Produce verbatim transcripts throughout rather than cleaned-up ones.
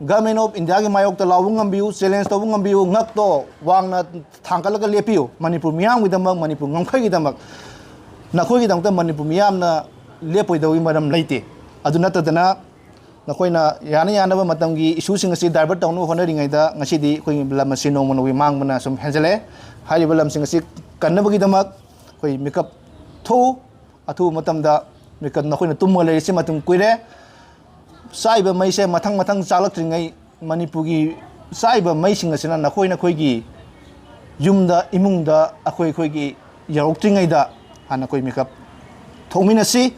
Government of Indiaꯒꯤ ꯃꯥꯌꯣꯛꯇ ꯂꯥꯎꯕ ꯉꯝꯕꯤꯌꯨ, challenge ꯇꯧꯕ ꯉꯝꯕꯤꯌꯨ, ꯉꯛꯇꯣ ꯋꯥꯡꯅ ꯊꯥꯡꯒꯠꯂꯒ ꯂꯦꯞꯄꯤꯌꯨ꯫ ꯃꯅꯤꯄꯨꯔ ꯃꯤꯌꯥꯝꯒꯤꯗꯃꯛ, ꯃꯅꯤꯄꯨꯔ ꯉꯝꯈꯩꯒꯤꯗꯃꯛ, ꯅꯈꯣꯏꯒꯤꯗꯃꯛꯇ ꯃꯅꯤꯄꯨꯔ ꯃꯤꯌꯥꯝꯅ ꯂꯦꯞꯄꯣꯏꯗꯕꯒꯤ ꯃꯔꯝ ꯂꯩꯇꯦ꯫ ꯑꯗꯨ ꯅꯠꯇꯗꯅ ꯅꯈꯣꯏꯅ ꯌꯥꯅ ꯌꯥꯅꯕ ꯃꯇꯝꯒꯤ issueꯁꯤꯡ ꯑꯁꯤ divert ꯇꯧꯅꯕ ꯍꯣꯠꯅꯔꯤꯉꯩꯗ ꯉꯁꯤꯗꯤ ꯑꯩꯈꯣꯏꯒꯤ ꯂꯝ ꯑꯁꯤ ꯅꯣꯡꯃ ꯅꯣꯡꯃꯒꯤ ꯃꯥꯡꯕꯅ ꯁꯨꯝ ꯍꯦꯟꯖꯜꯂꯛꯑꯦ꯫ ꯍꯥꯏꯔꯤꯕ ꯂꯝꯁꯤꯡ ꯑꯁꯤ ꯀꯟꯅꯕꯒꯤꯗꯃꯛ ꯑꯩꯈꯣꯏ ꯃꯤꯀꯞ ꯊꯣꯛꯎ꯫ ꯑꯊꯨꯕ ꯃꯇꯝꯗ ꯃꯤꯀꯞ, ꯅꯈꯣꯏꯅ ꯇꯨꯝꯃꯒ ꯂꯩꯔꯤꯁꯤ ꯃꯇꯝ ꯀꯨꯏꯔꯦ꯫ ꯆꯥꯛꯏꯕ ꯃꯩꯁꯦ ꯃꯊꯪ ꯃꯊꯪ ꯆꯥꯛꯂꯛꯇ꯭ꯔꯤꯉꯩ, ꯃꯅꯤꯄꯨꯔꯒꯤ ꯆꯥꯛꯏꯕ ꯃꯩꯁꯤꯡ ꯑꯁꯤꯅ ꯅꯈꯣꯏ ꯅꯈꯣꯏꯒꯤ ꯌꯨꯝꯗ, ꯏꯃꯨꯡꯗ, ꯑꯩꯈꯣꯏ ꯑꯩꯈꯣꯏꯒꯤ ꯌꯧꯔꯛꯇ꯭ꯔꯤꯉꯩꯗ ꯍꯥꯟꯅ ꯑꯩꯈꯣꯏ ꯃꯤꯀꯞ ꯊꯣꯛꯃꯤꯟꯅꯁꯤ꯫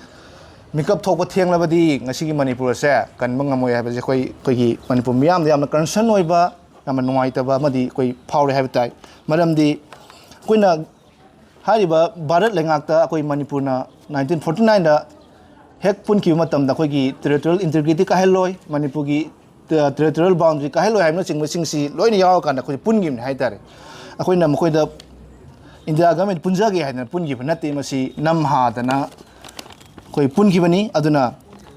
ꯃꯤꯀꯞ ꯊꯣꯛꯄ ꯊꯦꯡꯂꯕꯗꯤ ꯉꯁꯤꯒꯤ ꯃꯅꯤꯄꯨꯔ ꯑꯁꯦ ꯀꯟꯕ ꯉꯝꯃꯣꯏ ꯍꯥꯏꯕꯁꯦ ꯑꯩꯈꯣꯏ, ꯑꯩꯈꯣꯏꯒꯤ ꯃꯅꯤꯄꯨꯔ ꯃꯤꯌꯥꯝꯗ ꯌꯥꯝꯅ concern ꯑꯣꯏꯕ, ꯌꯥꯝꯅ ꯅꯨꯡꯉꯥꯏꯇꯕ ꯑꯃꯗꯤ ꯑꯩꯈꯣꯏ ꯐꯥꯎꯔꯦ ꯍꯥꯏꯕ ꯇꯥꯏ꯫ ꯃꯔꯝꯗꯤ ꯑꯩꯈꯣꯏꯅ ꯍꯥꯏꯔꯤꯕ ꯚꯥꯔꯠ ꯂꯩꯉꯥꯛꯇ ꯑꯩꯈꯣꯏ ꯃꯅꯤꯄꯨꯔꯅ nineteen forty nineꯗ ꯍꯦꯛ ꯄꯨꯟꯈꯤꯕ ꯃꯇꯝꯗ ꯑꯩꯈꯣꯏꯒꯤ territorial integrity ꯀꯥꯏꯍꯜꯂꯣꯏ, ꯃꯅꯤꯄꯨꯔꯒꯤ territorial boundary ꯀꯥꯏꯍꯜꯂꯣꯏ ꯍꯥꯏꯕꯅꯆꯤꯡꯕꯁꯤꯡꯁꯤ ꯂꯣꯏꯅ ꯌꯥꯎꯔꯀꯥꯟꯗ ꯑꯩꯈꯣꯏ ꯄꯨꯟꯈꯤꯕꯅꯤ ꯍꯥꯏꯇꯥꯔꯦ꯫ ꯑꯩꯈꯣꯏꯅ ꯃꯈꯣꯏꯗ India government ꯄꯨꯟꯖꯒꯦ ꯍꯥꯏꯗꯅ ꯄꯨꯟꯈꯤꯕ ꯅꯠꯇꯦ, ꯃꯁꯤ ꯅꯝꯍꯥꯗꯅ ꯑꯩꯈꯣꯏ ꯄꯨꯟꯈꯤꯕꯅꯤ꯫ ꯑꯗꯨꯅ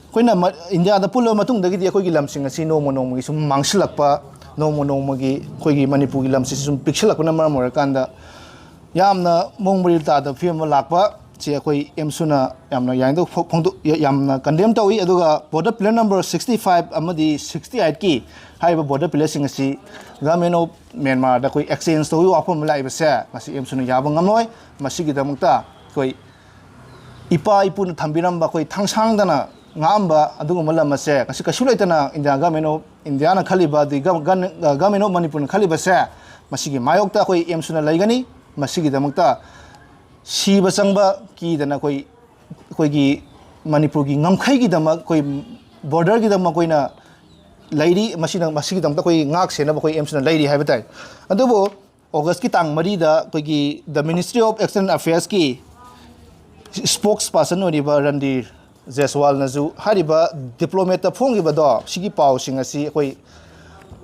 ꯑꯩꯈꯣꯏꯅ ꯃ-, ꯏꯟꯗꯤꯌꯥꯗ ꯄꯨꯜꯂꯕ ꯃꯇꯨꯡꯗꯒꯤꯗꯤ ꯑꯩꯈꯣꯏꯒꯤ ꯂꯝꯁꯤꯡ ꯑꯁꯤ ꯅꯣꯡꯃ ꯅꯣꯡꯃꯒꯤ ꯁꯨꯝ ꯃꯥꯡꯁꯤꯜꯂꯛꯄ, ꯅꯣꯡꯃ ꯅꯣꯡꯃꯒꯤ ꯑꯩꯈꯣꯏꯒꯤ ꯃꯅꯤꯄꯨꯔꯒꯤ ꯂꯝꯁꯤ ꯁꯨꯝ ꯄꯤꯛꯁꯤꯜꯂꯛꯄꯅ ꯃꯔꯝ ꯑꯣꯏꯔꯀꯥꯟꯗ ꯌꯥꯝꯅ ꯃꯑꯣꯡ ꯃꯔꯤꯜ ꯇꯥꯗꯕ ꯐꯤꯕꯝ ꯑꯃ ꯂꯥꯛꯄ ꯁꯤ ꯑꯩꯈꯣꯏ ꯑꯦꯝꯁꯨꯅ ꯌꯥꯝꯅ ꯌꯥꯏꯗ ꯐꯣ-, ꯐꯣꯡꯗꯣꯛ-, ꯌꯥꯝꯅ condemn ꯇꯧꯏ꯫ ꯑꯗꯨꯒ border pillar number sixty five ꯑꯃꯗꯤ sixty eight ꯀꯤ ꯍꯥꯏꯔꯤꯕ border pillarꯁꯤꯡ ꯑꯁꯤ Government of Myanmarꯗ ꯑꯩꯈꯣꯏ exchange ꯇꯧꯕꯒꯤ ꯋꯥꯐꯝ ꯑꯃ ꯂꯥꯛꯏꯕꯁꯦ ꯃꯁꯤ ꯑꯦꯝꯁꯨꯅ ꯌꯥꯕ ꯉꯝꯂꯣꯏ꯫ ꯃꯁꯤꯒꯤꯗꯃꯛꯇ ꯑꯩꯈꯣꯏ ꯏꯄꯥ ꯏꯄꯨꯅ ꯊꯝꯕꯤꯔꯝꯕ ꯑꯩꯈꯣꯏ ꯊꯥꯡꯁꯥꯡꯗꯅ ꯉꯥꯛꯑꯝꯕ ꯑꯗꯨꯒꯨꯝꯕ ꯂꯝ ꯑꯁꯦ ꯉꯁꯤ ꯀꯩꯁꯨ ꯂꯩꯇꯅ India, Government of Indiaꯅ ꯈꯜꯂꯤꯕ, ꯑꯗꯩ gov-, gon-, Government of ꯃꯅꯤꯄꯨꯔꯅ ꯈꯜꯂꯤꯕꯁꯦ ꯃꯁꯤꯒꯤ ꯃꯥꯌꯣꯛꯇ ꯑꯩꯈꯣꯏ ꯑꯦꯝꯁꯨꯅ ꯂꯩꯒꯅꯤ꯫ ꯃꯁꯤꯒꯤꯗꯃꯛꯇ ꯁꯤꯕ ꯆꯪꯕ ꯀꯤꯗꯅ ꯑꯩꯈꯣꯏ, ꯑꯩꯈꯣꯏꯒꯤ ꯃꯅꯤꯄꯨꯔꯒꯤ ꯉꯝꯈꯩꯒꯤꯗꯃꯛ, ꯑꯩꯈꯣꯏ borderꯒꯤꯗꯃꯛ ꯑꯩꯈꯣꯏꯅ ꯂꯩꯔꯤ꯫ ꯃꯁꯤꯅ, ꯃꯁꯤꯒꯤꯗꯃꯛꯇ ꯑꯩꯈꯣꯏ ꯉꯥꯛ ꯁꯦꯟꯅꯕ ꯑꯩꯈꯣꯏ ꯑꯦꯝꯁꯨꯅ ꯂꯩꯔꯤ ꯍꯥꯏꯕ ꯇꯥꯏ꯫ ꯑꯗꯨꯕꯨ Augustꯀꯤ ꯇꯥꯡ ꯃꯔꯤꯗ ꯑꯩꯈꯣꯏꯒꯤ the Ministry of External Affairsꯀꯤ spokesperson ꯑꯣꯏꯔꯤꯕ ꯔꯟꯗꯤꯔ ꯖꯦꯁꯋꯥꯜꯅꯁꯨ ꯍꯥꯏꯔꯤꯕ diplomatꯇ ꯐꯣꯡꯈꯤꯕꯗꯣ, ꯁꯤꯒꯤ ꯄꯥꯎꯁꯤꯡ ꯑꯁꯤ ꯑꯩꯈꯣꯏ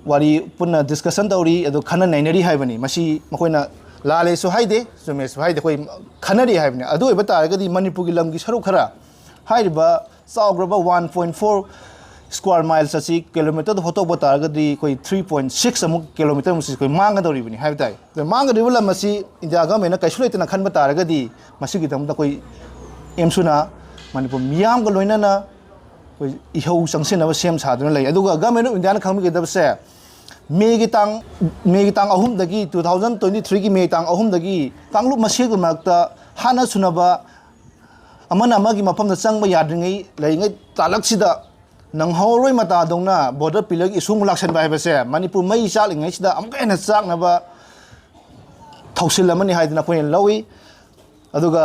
ꯋꯥꯔꯤ ꯄꯨꯟꯅ discussion ꯇꯧꯔꯤ, ꯑꯗꯨ ꯈꯟꯅ ꯅꯩꯅꯔꯤ ꯍꯥꯏꯕꯅꯤ꯫ ꯃꯁꯤ ꯃꯈꯣꯏꯅ ꯂꯥꯜꯂꯦꯁꯨ ꯍꯥꯏꯗꯦ, ꯆꯨꯝꯃꯦꯁꯨ ꯍꯥꯏꯗꯦ, ꯑꯩꯈꯣꯏ ꯈꯟꯅꯔꯤ ꯍꯥꯏꯕꯅꯤ꯫ ꯑꯗꯨ ꯑꯣꯏꯕ ꯇꯥꯔꯒꯗꯤ ꯃꯅꯤꯄꯨꯔꯒꯤ ꯂꯝꯒꯤ ꯁꯔꯨꯛ ꯈꯔ, ꯍꯥꯏꯔꯤꯕ ꯆꯥꯎꯈ꯭ꯔꯕ one point four square miles ꯑꯁꯤ ꯀꯤꯂꯣꯃꯤꯇꯔꯗ ꯍꯣꯠꯇꯣꯛꯄ ꯇꯥꯔꯒꯗꯤ ꯑꯩꯈꯣꯏ ꯊ꯭ꯔꯤ ꯄꯣꯏꯟ ꯁꯤꯛꯁ ꯑꯃꯨꯛ ꯀꯤꯂꯣꯃꯤꯇꯔꯃꯨꯛꯁꯤ ꯑꯩꯈꯣꯏ ꯃꯥꯡꯒꯗꯧꯔꯤꯕꯅꯤ ꯍꯥꯏꯕ ꯇꯥꯏ꯫ ꯑꯗ ꯃꯥꯡꯒꯗꯧꯔꯤꯕ ꯂꯝ ꯑꯁꯤ ꯏꯟꯗꯤꯌꯥ ꯒꯚꯔꯟꯃꯦꯟꯠꯅ ꯀꯩꯁꯨ ꯂꯩꯇꯅ ꯈꯟꯕ ꯇꯥꯔꯒꯗꯤ ꯃꯁꯤꯒꯤꯗꯃꯛꯇ ꯑꯩꯈꯣꯏ ꯑꯦꯝꯁꯨꯅ ꯃꯅꯤꯄꯨꯔ ꯃꯤꯌꯥꯝꯒ ꯂꯣꯏꯅꯅ ꯑꯩꯈꯣꯏ ꯏꯍꯧ ꯆꯪꯁꯤꯟꯅꯕ ꯁꯦꯝ ꯁꯥꯗꯨꯅ ꯂꯩ꯫ ꯑꯗꯨꯒ ꯒꯚꯔꯟꯃꯦꯟꯠ ꯑꯣꯐ ꯏꯟꯗꯤꯌꯥꯅ ꯈꯪꯕꯤꯒꯗꯕꯁꯦ, ꯃꯦꯒꯤ ꯇꯥꯡ, ꯃꯦꯒꯤ ꯇꯥꯡ ꯑꯍꯨꯝꯗꯒꯤ, ꯇꯨ ꯊꯥꯎꯖꯟ ꯇ꯭ꯋꯦꯟꯇꯤ ꯊ꯭ꯔꯤꯒꯤ ꯃꯦ ꯇꯥꯡ ꯑꯍꯨꯝꯗꯒꯤ ꯀꯥꯡꯂꯨꯞ ꯃꯁꯦꯜꯒꯤ ꯃꯔꯛꯇ ꯍꯥꯠꯅ ꯁꯨꯅꯕ, ꯑꯃꯅ ꯑꯃꯒꯤ ꯃꯐꯝꯗ ꯆꯪꯕ ꯌꯥꯗ꯭ꯔꯤꯉꯩ ꯂꯩꯔꯤꯉꯩ ꯇꯥꯂꯛꯁꯤꯗ ꯅꯪꯍꯧꯔꯣꯏ ꯃꯇꯥꯗꯧꯅ ꯕꯣꯔꯗꯔ ꯄꯤꯂꯔꯒꯤ ꯏꯁꯨ ꯑꯃꯨꯛ ꯂꯥꯛꯁꯟꯕ ꯍꯥꯏꯕꯁꯦ ꯃꯅꯤꯄꯨꯔ ꯃꯩ ꯆꯥꯛꯂꯤꯉꯩꯁꯤꯗ ꯑꯃꯨꯛꯀ ꯍꯦꯟꯅ ꯆꯥꯛꯅꯕ ꯊꯧꯁꯤꯜ ꯑꯃꯅꯤ ꯍꯥꯏꯗꯅ ꯑꯩꯈꯣꯏꯅ ꯂꯧꯏ꯫ ꯑꯗꯨꯒ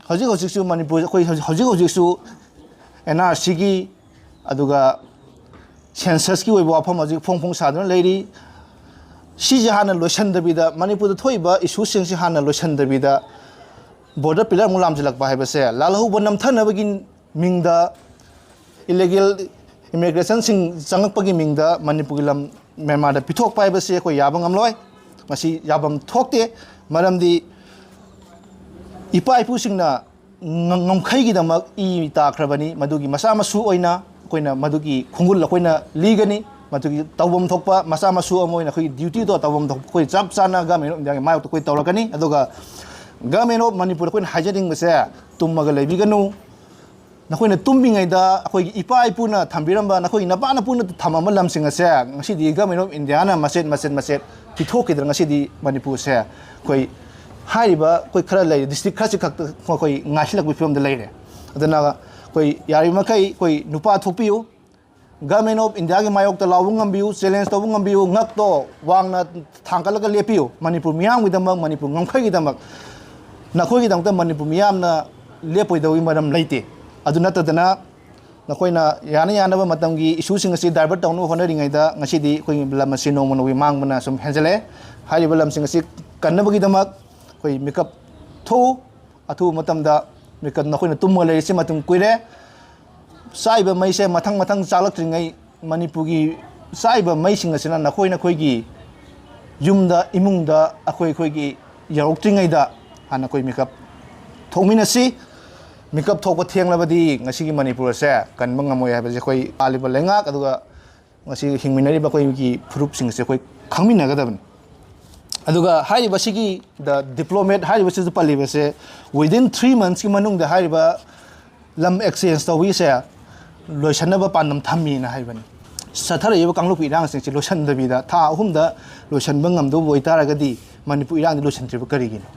ꯍꯧꯖꯤꯛ ꯍꯧꯖꯤꯛꯁꯨ ꯃꯅꯤꯄꯨꯔ, ꯑꯩꯈꯣꯏ ꯍꯧꯖꯤꯛ ꯍꯧꯖꯤꯛ ꯍꯧꯖꯤꯛꯁꯨ ꯑꯦꯟ ꯑꯥꯔ ꯁꯤꯒꯤ, ꯑꯗꯨꯒ ꯁꯦꯟꯁꯁꯀꯤ ꯑꯣꯏꯕ ꯋꯥꯐꯝ ꯍꯧꯖꯤꯛ ꯐꯣꯡ ꯐꯣꯡ ꯁꯥꯗꯨꯅ ꯂꯩꯔꯤ꯫ ꯁꯤꯁꯦ ꯍꯥꯟꯅ ꯂꯣꯏꯁꯤꯟꯗꯕꯤꯗ, ꯃꯅꯤꯄꯨꯔꯗ ꯊꯣꯛꯏꯕ ꯏꯁꯨꯁꯤꯡꯁꯤ ꯍꯥꯟꯅ ꯂꯣꯏꯁꯤꯟꯗꯕꯤꯗ ꯕꯣꯔꯗꯔ ꯄꯤꯂꯔ ꯑꯃꯨꯛ ꯂꯥꯝꯁꯤꯜꯂꯛꯄ ꯍꯥꯏꯕꯁꯦ ꯂꯥꯜꯍꯧꯕ ꯅꯝꯊꯅꯕꯒꯤ ꯃꯤꯡꯗ, ꯏꯂꯤꯒꯦꯜ ꯏꯃꯤꯒ꯭ꯔꯦꯁꯟꯁꯤꯡ ꯆꯪꯉꯛꯄꯒꯤ ꯃꯤꯡꯗ ꯃꯅꯤꯄꯨꯔꯒꯤ ꯂꯝ ꯃ꯭ꯌꯥꯟꯃꯥꯔꯗ ꯄꯤꯊꯣꯛꯄ ꯍꯥꯏꯕꯁꯤ ꯑꯩꯈꯣꯏ ꯌꯥꯕ ꯉꯝꯂꯣꯏ꯫ ꯃꯁꯤ ꯌꯥꯐꯝ ꯊꯣꯛꯇꯦ꯫ ꯃꯔꯝꯗꯤ ꯏꯄꯥ ꯏꯄꯨꯁꯤꯡꯅ ꯉ-, ꯉꯝꯈꯩꯒꯤꯗꯃꯛ ꯏ ꯇꯥꯈ꯭ꯔꯕꯅꯤ꯫ ꯃꯗꯨꯒꯤ ꯃꯆꯥ ꯃꯁꯨ ꯑꯣꯏꯅ ꯑꯩꯈꯣꯏꯅ ꯃꯗꯨꯒꯤ ꯈꯣꯡꯒꯨꯜ ꯑꯩꯈꯣꯏꯅ ꯂꯤꯒꯅꯤ꯫ ꯃꯗꯨꯒꯤ ꯇꯧꯐꯝ ꯊꯣꯛꯄ ꯃꯆꯥ ꯃꯁꯨ ꯑꯃ ꯑꯣꯏꯅ ꯑꯩꯈꯣꯏꯒꯤ ꯗ꯭ꯌꯨꯇꯤꯗꯣ ꯇꯧꯐꯝ ꯊꯣꯛꯄ ꯑꯩꯈꯣꯏ ꯆꯞ ꯆꯥꯅ ꯒꯚꯔꯟꯃꯦꯟꯠ ꯑꯣꯐ ꯏꯟꯗꯤꯌꯥꯒꯤ ꯃꯥꯌꯣꯛꯇ ꯑꯩꯈꯣꯏ ꯇꯧꯔꯛꯀꯅꯤ꯫ ꯑꯗꯨꯒ ꯒꯚꯔꯟꯃꯦꯟꯠ ꯑꯣꯐ ꯃꯅꯤꯄꯨꯔ ꯑꯩꯈꯣꯏꯅ ꯍꯥꯏꯖꯅꯤꯡꯕꯁꯦ, ꯇꯨꯝꯃꯒ ꯂꯩꯕꯤꯒꯅꯨ꯫ ꯅꯈꯣꯏꯅ ꯇꯨꯝꯃꯤꯉꯩꯗ ꯑꯩꯈꯣꯏꯒꯤ ꯏꯄꯥ ꯏꯄꯨꯅ ꯊꯝꯕꯤꯔꯝꯕ, ꯅꯈꯣꯏꯒꯤ ꯅꯄꯥ ꯅꯄꯨꯅ ꯊꯝꯃꯝꯕ ꯂꯝꯁꯤꯡ ꯑꯁꯦ ꯉꯁꯤꯗꯤ ꯒꯚꯔꯟꯃꯦꯟꯠ ꯑꯣꯐ ꯏꯟꯗꯤꯌꯥꯅ ꯃꯆꯦꯠ ꯃꯆꯦꯠ ꯃꯆꯦꯠ ꯄꯤꯊꯣꯛꯈꯤꯗꯅ ꯉꯁꯤꯗꯤ ꯃꯅꯤꯄꯨꯔꯁꯦ ꯑꯩꯈꯣꯏ ꯍꯥꯏꯔꯤꯕ ꯑꯩꯈꯣꯏ ꯈꯔ ꯂꯩꯔꯤ, ꯗꯤꯁꯇ꯭ꯔꯤꯛ ꯈꯔꯁꯤ ꯈꯛꯇ ꯑꯩꯈꯣꯏ ꯉꯥꯏꯁꯤꯜꯂꯛꯄꯒꯤ ꯐꯤꯕꯝꯗ ꯂꯩꯔꯦ꯫ ꯑꯗꯨꯅ ꯑꯩꯈꯣꯏ ꯌꯥꯔꯤꯕꯃꯈꯩ ꯑꯩꯈꯣꯏ ꯅꯨꯄꯥ ꯊꯣꯛꯄꯤꯌꯨ, ꯒꯚꯔꯟꯃꯦꯟꯠ ꯑꯣꯐ ꯏꯟꯗꯤꯌꯥꯒꯤ ꯃꯥꯌꯣꯛꯇ ꯂꯥꯎꯕ ꯉꯝꯕꯤꯌꯨ, ꯆꯦꯂꯦꯟꯖ ꯇꯧꯕ ꯉꯝꯕꯤꯌꯨ, ꯉꯛꯇꯣ ꯋꯥꯡꯅ ꯊꯥꯡꯒꯠꯂꯒ ꯂꯦꯞꯄꯤꯌꯨ꯫ ꯃꯅꯤꯄꯨꯔ ꯃꯤꯌꯥꯝꯒꯤꯗꯃꯛ, ꯃꯅꯤꯄꯨꯔ ꯉꯝꯈꯩꯒꯤꯗꯃꯛ ꯅꯈꯣꯏꯒꯤꯗꯃꯛꯇ ꯃꯅꯤꯄꯨꯔ ꯃꯤꯌꯥꯝꯅ ꯂꯦꯞꯄꯣꯏꯗꯧꯕꯒꯤ ꯃꯔꯝ ꯂꯩꯇꯦ꯫ ꯑꯗꯨ ꯅꯠꯇꯗꯅ ꯅꯈꯣꯏꯅ ꯌꯥꯅ ꯌꯥꯅꯕ ꯃꯇꯝꯒꯤ ꯏꯁꯨꯁꯤꯡ ꯑꯁꯤ ꯗꯥꯏꯚꯔꯠ ꯇꯧꯅꯕ ꯍꯣꯠꯅꯔꯤꯉꯩꯗ ꯉꯁꯤꯗꯤ ꯑꯩꯈꯣꯏꯒꯤ ꯂꯝ ꯑꯁꯤ ꯅꯣꯡꯃ ꯅꯣꯡꯃꯒꯤ ꯃꯥꯡꯕꯅ ꯁꯨꯝ ꯍꯦꯟꯖꯜꯂꯛꯑꯦ꯫ ꯍꯥꯏꯔꯤꯕ ꯂꯝꯁꯤꯡ ꯑꯁꯤ ꯀꯟꯅꯕꯒꯤꯗꯃꯛ ꯑꯩꯈꯣꯏ ꯃꯤꯀꯞ ꯊꯣꯛꯎ꯫ ꯑꯊꯨꯕ ꯃꯇꯝꯗ ꯃꯤꯀꯞ, ꯅꯈꯣꯏꯅ ꯇꯨꯝꯃꯒ ꯂꯩꯔꯤꯁꯤ ꯃꯇꯝ ꯀꯨꯏꯔꯦ꯫ ꯆꯥꯛꯏꯕ ꯃꯩꯁꯦ ꯃꯊꯪ ꯃꯊꯪ ꯆꯥꯛꯂꯛꯇ꯭ꯔꯤꯉꯩ ꯃꯅꯤꯄꯨꯔꯒꯤ ꯆꯥꯛꯏꯕ ꯃꯩꯁꯤꯡ ꯑꯁꯤꯅ ꯅꯈꯣꯏ ꯅꯈꯣꯏꯒꯤ ꯌꯨꯝꯗ, ꯏꯃꯨꯡꯗ, ꯑꯩꯈꯣꯏ ꯑꯩꯈꯣꯏꯒꯤ ꯌꯧꯔꯛꯇ꯭ꯔꯤꯉꯩꯗ ꯍꯥꯟꯅ ꯑꯩꯈꯣꯏ ꯃꯤꯀꯞ ꯊꯣꯛꯃꯤꯟꯅꯁꯤ꯫ ꯃꯤꯀꯞ ꯊꯣꯛꯄ ꯊꯦꯡꯂꯕꯗꯤ ꯉꯁꯤꯒꯤ ꯃꯅꯤꯄꯨꯔ ꯑꯁꯦ ꯀꯟꯕ ꯉꯝꯃꯣꯏ ꯍꯥꯏꯕꯁꯦ ꯑꯩꯈꯣꯏ ꯄꯥꯜꯂꯤꯕ ꯂꯩꯉꯥꯛ, ꯑꯗꯨꯒ ꯉꯁꯤ ꯍꯤꯡꯃꯤꯟꯅꯔꯤꯕ ꯑꯩꯈꯣꯏꯒꯤ ꯐꯨꯔꯨꯞꯁꯤꯡꯁꯦ ꯑꯩꯈꯣꯏ ꯈꯪꯃꯤꯟꯅꯒꯗꯕꯅꯤ꯫ ꯑꯗꯨꯒ ꯍꯥꯏꯔꯤꯕꯁꯤꯒꯤ The Diplomat ꯍꯥꯏꯔꯤꯕꯁꯤꯁꯨ ꯄꯜꯂꯤꯕꯁꯦ, within three months ꯀꯤ ꯃꯅꯨꯡꯗ ꯍꯥꯏꯔꯤꯕ ꯂꯝ exchange ꯇꯧꯕꯒꯤꯁꯦ ꯂꯣꯏꯁꯤꯟꯅꯕ ꯄꯥꯟꯗꯝ ꯊꯝꯃꯤꯅ ꯍꯥꯏꯕꯅꯤ꯫ ꯆꯠꯊꯔꯛꯏꯕ ꯀꯥꯡꯂꯨꯞꯀꯤ ꯏꯔꯥꯡꯁꯤꯡꯁꯤ ꯂꯣꯏꯁꯤꯟꯗꯕꯤꯗ ꯊꯥ ꯑꯍꯨꯝꯗ ꯂꯣꯏꯁꯤꯟꯕ ꯉꯝꯗꯧꯕ ꯑꯣꯏꯇꯥꯔꯒꯗꯤ ꯃꯅꯤꯄꯨꯔ ꯏꯔꯥꯡꯗꯤ ꯂꯣꯏꯁꯤꯟꯗ꯭ꯔꯤꯕ ꯀꯔꯤꯒꯤꯅꯣ?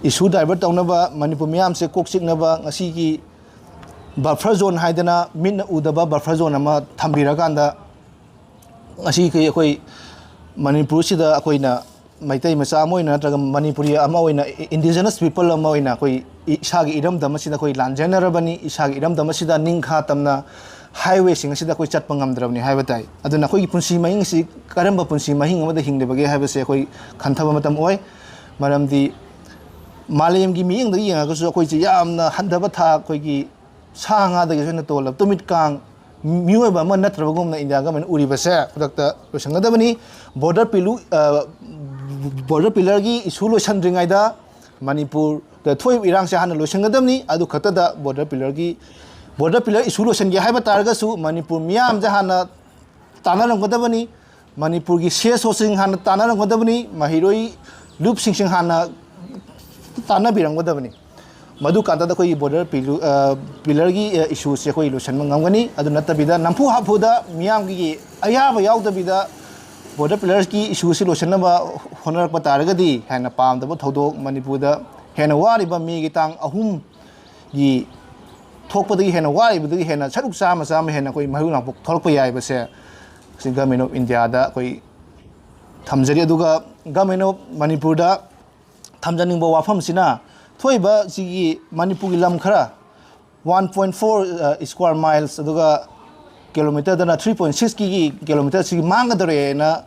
Issue divert ꯇꯧꯅꯕ, ꯃꯅꯤꯄꯨꯔ ꯃꯤꯌꯥꯝꯁꯦ ꯀꯣꯛ ꯆꯤꯛꯅꯕ ꯉꯁꯤꯒꯤ buffer zone ꯍꯥꯏꯗꯅ ꯃꯤꯠꯅ ꯎꯗꯕ buffer zone ꯑꯃ ꯊꯝꯕꯤꯔꯀꯥꯟꯗ ꯉꯁꯤ ꯑꯩꯈꯣꯏ ꯃꯅꯤꯄꯨꯔꯁꯤꯗ ꯑꯩꯈꯣꯏꯅ ꯃꯩꯇꯩ ꯃꯆꯥ ꯑꯃ ꯑꯣꯏꯅ ꯅꯠꯇ꯭ꯔꯒ ꯃꯅꯤꯄꯨꯔꯤ ꯑꯃ ꯑꯣꯏꯅ, indigenous people ꯑꯃ ꯑꯣꯏꯅ ꯑꯩꯈꯣꯏ ꯏꯁꯥꯒꯤ ꯏꯔꯝꯗꯝ ꯑꯁꯤꯗ ꯑꯩꯈꯣꯏ ꯂꯥꯟꯖꯦꯟꯅꯔꯕꯅꯤ, ꯏꯁꯥꯒꯤ ꯏꯔꯝꯗꯝ ꯑꯁꯤꯗ ꯅꯤꯡꯈꯥ ꯇꯝꯅ highway ꯁꯤꯡ ꯑꯁꯤꯗ ꯑꯩꯈꯣꯏ ꯆꯠꯄ ꯉꯝꯗ꯭ꯔꯕꯅꯤ ꯍꯥꯏꯕ ꯇꯥꯏ꯫ ꯑꯗꯨꯅ ꯑꯩꯈꯣꯏꯒꯤ ꯄꯨꯟꯁꯤ ꯃꯍꯤꯡ ꯑꯁꯤ ꯀꯔꯝꯕ ꯄꯨꯟꯁꯤ ꯃꯍꯤꯡ ꯑꯃꯗ ꯍꯤꯡꯂꯤꯕꯒꯦ ꯍꯥꯏꯕꯁꯦ ꯑꯩꯈꯣꯏ ꯈꯟꯊꯕ ꯃꯇꯝ ꯑꯣꯏ꯫ ꯃꯔꯝꯗꯤ ꯃꯥꯂꯦꯝꯒꯤ ꯃꯤꯠꯌꯦꯡꯗꯒꯤ ꯌꯦꯡꯉꯒꯁꯨ ꯑꯩꯈꯣꯏꯁꯦ ꯌꯥꯝꯅ ꯍꯟꯊꯕ ꯊꯥꯛ, ꯑꯩꯈꯣꯏꯒꯤ ꯁꯥ ꯉꯥꯗꯒꯤꯁꯨ ꯍꯦꯟꯅ ꯇꯣꯜꯂꯕ ꯇꯨꯃꯤꯠ ꯀꯥꯡ ꯃꯤꯑꯣꯏꯕ ꯑꯃ ꯅꯠꯇ꯭ꯔꯕꯒꯨꯝꯅ ꯏꯟꯗꯤꯌꯥ ꯒꯃꯦꯟ ꯎꯔꯤꯕꯁꯦ ꯈꯨꯗꯛꯇ ꯂꯣꯏꯁꯤꯟꯒꯗꯕꯅꯤ꯫ Border ꯄꯤꯂꯨ, ꯑ, border pillar ꯒꯤ issue ꯂꯣꯏꯁꯤꯟꯗ꯭ꯔꯤꯉꯩꯗ ꯃꯅꯤꯄꯨꯔꯗ ꯊꯣꯛꯏꯕ ꯏꯔꯥꯡꯁꯦ ꯍꯥꯟꯅ ꯂꯣꯏꯁꯤꯟꯒꯗꯕꯅꯤ꯫ ꯑꯗꯨ ꯈꯛꯇꯗ border pillar ꯒꯤ, border pillar issue ꯂꯣꯏꯁꯤꯟꯒꯦ ꯍꯥꯏꯕ ꯇꯥꯔꯒꯁꯨ ꯃꯅꯤꯄꯨꯔ ꯃꯤꯌꯥꯝꯁꯦ ꯍꯥꯟꯅ ꯇꯥꯟꯅꯔꯝꯒꯗꯕꯅꯤ꯫ ꯃꯅꯤꯄꯨꯔꯒꯤ ꯁꯤ ꯑꯦꯁ ꯑꯣꯁꯤꯡ ꯍꯥꯟꯅ ꯇꯥꯟꯅꯔꯝꯒꯗꯕꯅꯤ꯫ ꯃꯍꯩꯔꯣꯏ ꯂꯨꯞꯁꯤꯡꯁꯤꯡ ꯍꯥꯟꯅ ꯇꯥꯟꯅꯕꯤꯔꯝꯒꯗꯕꯅꯤ꯫ ꯃꯗꯨ ꯀꯥꯟꯗ ꯑꯩꯈꯣꯏꯒꯤ border ꯄꯤꯂꯨ-, ꯑ, pillar ꯒꯤ, ꯑ, issue ꯁꯦ ꯑꯩꯈꯣꯏ ꯂꯣꯏꯁꯤꯟꯕ ꯉꯝꯒꯅꯤ꯫ ꯑꯗꯨ ꯅꯠꯇꯕꯤꯗ ꯅꯝꯐꯨ ꯍꯥꯐꯨꯗ ꯃꯤꯌꯥꯝꯒꯤ ꯑꯌꯥꯕ ꯌꯥꯎꯗꯕꯤꯗ border pillar ꯒꯤ issue ꯁꯤ ꯂꯣꯏꯁꯤꯟꯅꯕ ꯍꯣꯠꯅꯔꯛꯄ ꯇꯥꯔꯒꯗꯤ ꯍꯦꯟꯅ ꯄꯥꯝꯗꯕ ꯊꯧꯗꯣꯛ, ꯃꯅꯤꯄꯨꯔꯗ ꯍꯦꯟꯅ ꯋꯥꯔꯤꯕ ꯃꯦꯒꯤ ꯇꯥꯡ ꯑꯍꯨꯝꯒꯤ ꯊꯣꯛꯄꯗꯒꯤ ꯍꯦꯟꯅ ꯋꯥꯔꯤꯕꯗꯒꯤ ꯍꯦꯟꯅ ꯁꯔꯨꯛ ꯆꯥꯝꯃ ꯆꯥꯝꯃ ꯍꯦꯟꯅ ꯑꯩꯈꯣꯏ ꯃꯩꯍꯧ ꯂꯥꯡꯄꯣꯛ ꯊꯣꯛꯂꯛꯄ ꯌꯥꯏꯕꯁꯦ ꯁꯤ Government of India ꯗ ꯑꯩꯈꯣꯏ ꯊꯝꯖꯔꯤ꯫ ꯑꯗꯨꯒ Government of ꯃꯅꯤꯄꯨꯔꯗ ꯊꯝꯖꯅꯤꯡꯕ ꯋꯥꯐꯝꯁꯤꯅ ꯊꯣꯛꯏꯕ ꯁꯤꯒꯤ ꯃꯅꯤꯄꯨꯔꯒꯤ ꯂꯝ ꯈꯔ one point four square miles, ꯑꯗꯨꯒ kilometre ꯗꯅ three point six ꯀꯤ kilometre ꯁꯤꯒꯤ ꯃꯥꯡꯒꯗꯧꯔꯦꯅ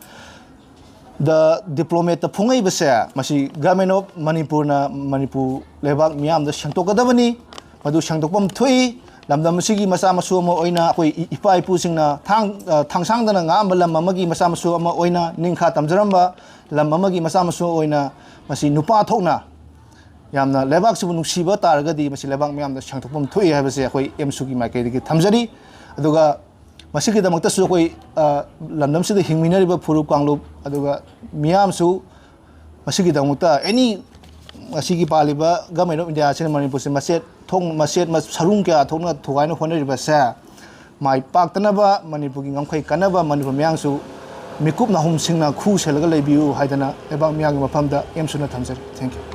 The Diplomat ꯇ ꯐꯣꯡꯉꯛꯏꯕꯁꯦ, ꯃꯁꯤ Government of ꯃꯅꯤꯄꯨꯔꯅ ꯃꯅꯤꯄꯨꯔ ꯂꯩꯕꯥꯛ ꯃꯤꯌꯥꯝꯗ ꯁꯦꯡꯗꯣꯛꯀꯗꯕꯅꯤ꯫ ꯃꯗꯨ ꯁꯦꯡꯗꯣꯛꯐꯝ ꯊꯣꯛꯏ꯫ ꯂꯝꯗꯝ ꯑꯁꯤꯒꯤ ꯃꯆꯥ ꯃꯁꯨ ꯑꯃ ꯑꯣꯏꯅ ꯑꯩꯈꯣꯏ ꯏ-, ꯏꯄꯥ ꯏꯄꯨꯁꯤꯡꯅ ꯊꯥꯡ-, ꯑ, ꯊꯥꯡꯁꯥꯡꯗꯅ ꯉꯥꯛꯑꯝꯕ ꯂꯝ ꯑꯃꯒꯤ ꯃꯆꯥ ꯃꯁꯨ ꯑꯃ ꯑꯣꯏꯅ ꯅꯤꯡꯈꯥ ꯇꯝꯖꯔꯝꯕ ꯂꯝ ꯑꯃꯒꯤ ꯃꯆꯥ ꯃꯁꯨ ꯑꯣꯏꯅ ꯃꯁꯤ ꯅꯨꯄꯥ ꯊꯣꯛꯅ ꯌꯥꯝꯅ ꯂꯩꯕꯥꯛꯁꯤꯕꯨ ꯅꯨꯡꯁꯤꯕ ꯇꯥꯔꯒꯗꯤ ꯃꯁꯤ ꯂꯩꯕꯥꯛ ꯃꯤꯌꯥꯝꯗ ꯁꯦꯡꯗꯣꯛꯐꯝ ꯊꯣꯛꯏ ꯍꯥꯏꯕꯁꯦ ꯑꯩꯈꯣꯏ ꯑꯦꯝꯁꯨꯒꯤ ꯃꯥꯏꯀꯩꯗꯒꯤ ꯊꯝꯖꯔꯤ꯫ ꯑꯗꯨꯒ ꯃꯁꯤꯒꯤꯗꯃꯛꯇꯁꯨ ꯑꯩꯈꯣꯏ, ꯑ, ꯂꯝꯗꯝꯁꯤꯗ ꯍꯤꯡꯃꯤꯟꯅꯔꯤꯕ ꯐꯨꯔꯨꯞ ꯀꯥꯡꯂꯨꯞ, ꯑꯗꯨꯒ ꯃꯤꯌꯥꯝꯁꯨ ꯃꯁꯤꯒꯤꯗꯃꯛꯇ ꯑꯦꯅꯤ ꯉꯁꯤꯒꯤ ꯄꯥꯜꯂꯤꯕ Government of India ꯑꯁꯤꯅ ꯃꯅꯤꯄꯨꯔꯁꯦ ꯃꯆꯦꯠ ꯊꯣꯛ-, ꯃꯆꯦꯠ ꯃ-, ꯁꯔꯨꯡ ꯀꯌꯥ ꯊꯣꯛꯅ ꯊꯨꯒꯥꯏꯅ ꯍꯣꯠꯅꯔꯤꯕꯁꯦ ꯃꯥꯏ ꯄꯥꯛꯇꯅꯕ, ꯃꯅꯤꯄꯨꯔꯒꯤ ꯉꯝꯈꯩ ꯀꯟꯅꯕ ꯃꯅꯤꯄꯨꯔ ꯃꯤꯌꯥꯝꯁꯨ ꯃꯤꯀꯨꯞ ꯅꯥꯍꯨꯝꯁꯤꯡꯅ ꯈꯨ ꯁꯦꯜꯂꯒ ꯂꯩꯕꯤꯌꯨ ꯍꯥꯏꯗꯅ ꯂꯩꯕꯥꯛ ꯃꯤꯌꯥꯝꯒꯤ ꯃꯐꯝꯗ ꯑꯦꯝꯁꯨꯅ ꯊꯝꯖꯔꯤ꯫ Thank you꯫